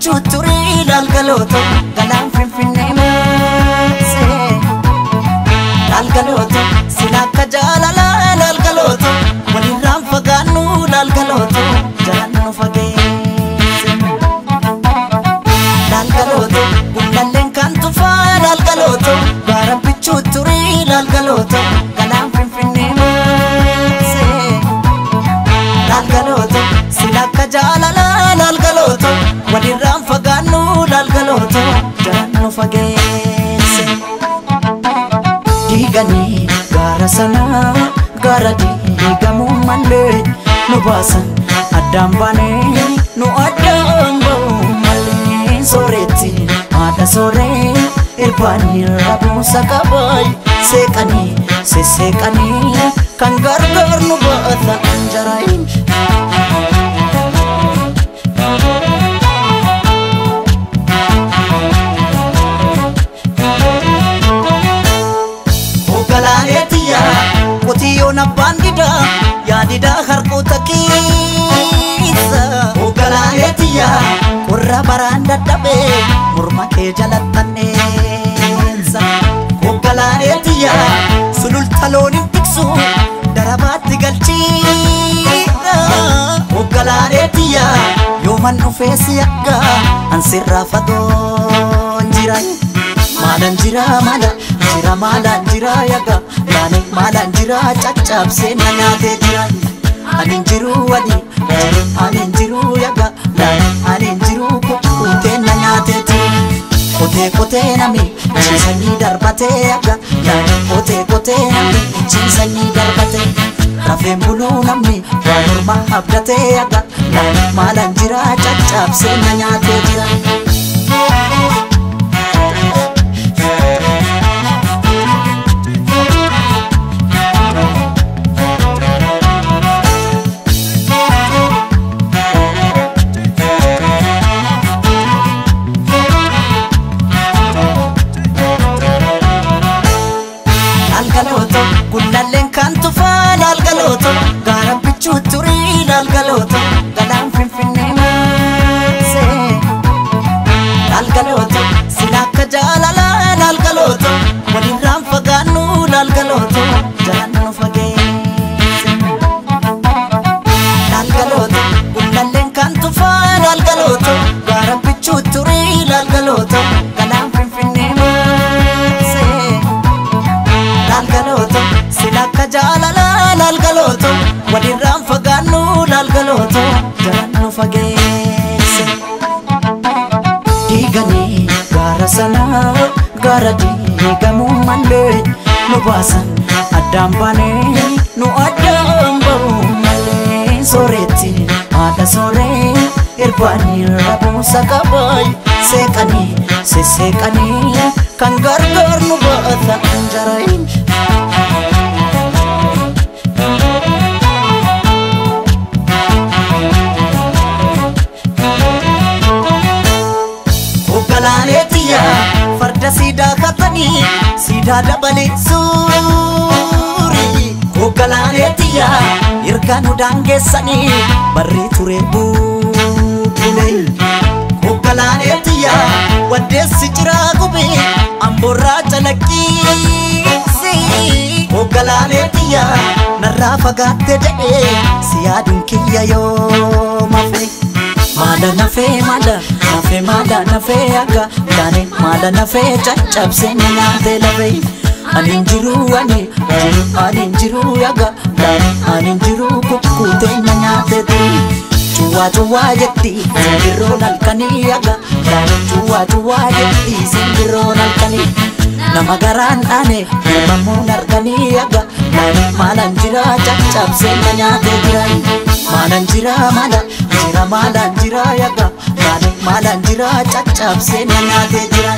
bichuu turii laalgalooto galaan finfinnee maasee. Laalgalooto sila akka jaalalaa laalgalooto walirraan fagaannu laalgalooto jalaan nu fageesse. Laalgalooto gullalleen kan tufaa laalgalooto gaara bichuu turii laalgalooto galaan finfinnee maasee. Laalgalooto sila akka jaalalaa laalgalooto walirraan fagaannu laalgalooto jalaan nu fageesse. Diiganii gaara sanaa gaara diigamuu malee nu baasan addaan baanee nu addaan ba'uu malee sooretti haadha sooree irbaanii rabuusa qabaay seeqanii sesseeqanii kan gargaar nu baata anjaraayin. Qotiyyoon abbaan didaa yaadidaa harkoota keessa. Hoogganaalee qorra baraan dadhabee morma kee jalattanneessa. Hoogganaalee sululta looniin tiksu darabaatti galchiidha. Hoogganaalee yooman dhufee si akka ansirraa fagoon jira. Maalaan jira maala jira maalaan jira yaga laane maalaan jira caccabsee na nyaatee jira. Ani jiru ani jiru ani jiru yaga laane ani jiru kukkutee na nyaatee jira. Kotee kotee nami ciisanii darbatee yaga laane kotee kotee nami ciisanii darbatee. Rafeen buluu namni waan morma abdatee yaga laane maalaan jira caccabsee na nyaatee jira. Laalgalooto gullalleen kan tufaa laalgalooto gaara bichuu turii laalgalooto galaan finfinnee maasee. Laalgalooto sila akka jaalalaa laalgalooto walirraan fagaannu laalgalooto jalaan nu fageesse. Laalgalooto gullalleen kan tufaa laalgalooto gaara bichuu turii laalgalooto galaan finfinnee maasee. Laalgalooto sila akka jaalalaa laalgalooto walirraan fagaannu laalgalooto jalaan nu fageesse. Diiganii gaara sanaa gaara diigamuu malee nu baasan addaan baanee nu addaan ba'uu malee sooretti haadha sooree irbaanii rabuusa qabaay seeqanii sesseeqanii kan gargaar nu baata anjaraayin. Hoogganaalee farda siidaa katanii siidaa dabalee suurii. Hoogganaalee ergaa nu daangeessanii barri ture bubbule. Hoogganaalee waddeessi jiraa gubee amboorraa calaqqiisi. Hoogganaalee narraa fagaatte jedhee si yaaduun kiyya yoo mafe. Maala nafee maala nafee maala nafee akka laane maala nafee caccabsee na nyaatee lafee. Ani jiru ani jiru ani jiru yaga laane ani jiru kukkutee na nyaatee turi. Cuwaa cuwaa jetti simbirroon halkanii yaga laane cuwaa cuwaa jetti simbirroon halkanii. Nama garaan dhaane uumamuun arganii yaga laane maalaan jira caccabsee na nyaatee jira. Maalaan jira maala jira maalaan jira yaga laane maalaan jira caccabsee na nyaatee jira.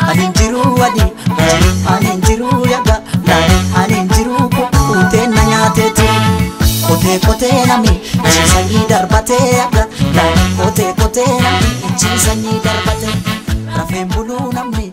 Ani jiru ani jiru ani jiru yaga laane ani jiru kukkutee na nyaatee jira. Kotee kotee nami ciisanii darbatee yaga laane kotee kotee nami ciisanii darbatee. Rafeen buluu namni